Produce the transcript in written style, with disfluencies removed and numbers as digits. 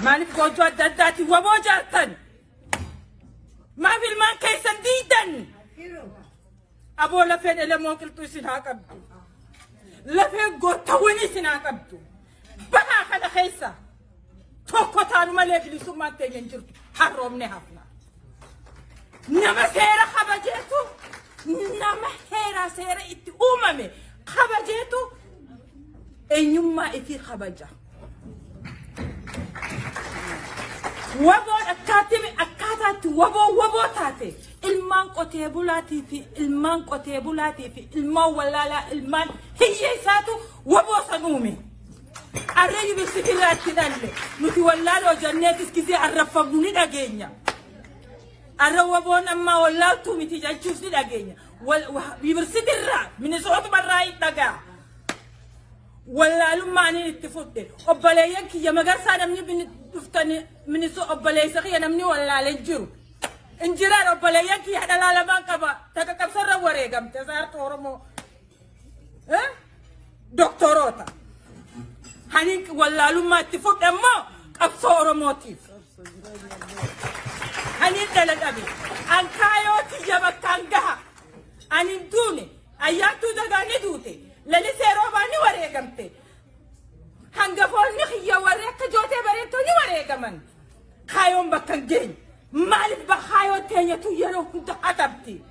Maaliif goojjoo adda addaatiin waboo jaartan? Maaf ilmaan keessan diidan? Aboo lafeen elemoo qilxuu isin haa qabdu. Lafeen gootawwan isin haa qabdu. Bahaa kana keessa tokko taanu malee bilisummaan teenya hin jirtu. Harroomne hafna. Nama seera kabajeetu, nama heeraa seera itti uumame kabajeetu eenyummaa ifii kabaja. Waboon akkaataatti waboo waboo taate ilmaan qotee bulaatii fi ilmaan qotee bulaatii fi ilmaan wallaalaa ilmaan hiyyeessaatu waboo san uume. Arra yuunivarsiitii irraa dhalle nuti wallaaloo jenneetis gisee arraffamnu ni dhageenya. Arra waboon ammaa wallaaltuu miti jechuus ni dhageenya. Yuunivarsiitii irraa Minisootuma irraa hin dhagaa. Wallaalummaan itti fudhe obboleeyyan kiyya magarsaa namni dhuftanii minisoo obboleessa kiyya namni wallaalee jiru. Injiraan obboleeyyan kiyya dhalaa lamaan qaba takka qabsarra wareegamte saartuu Oromoo. Doktoroota. Hani wallaalummaa itti fudhe immoo qabsoo Oromootiif. Hani dhala dhabe. An kaayoo kiyya bakkaan gaha. Ani hin duune ayyaantuu dagaa ni duute. Lalisee roobaa ni wareegamte. Hangafoonni kiyya warri akka jootee bareettoo ni wareegaman. Kaayoon bakka hin geenye. Maaliif kaayoo teenyatu yeroo hunda hatabti?